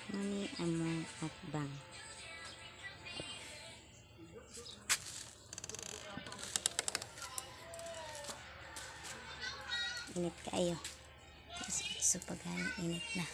Mao ni among atbang. Init kaayo. Alas 8 pa gani, init na.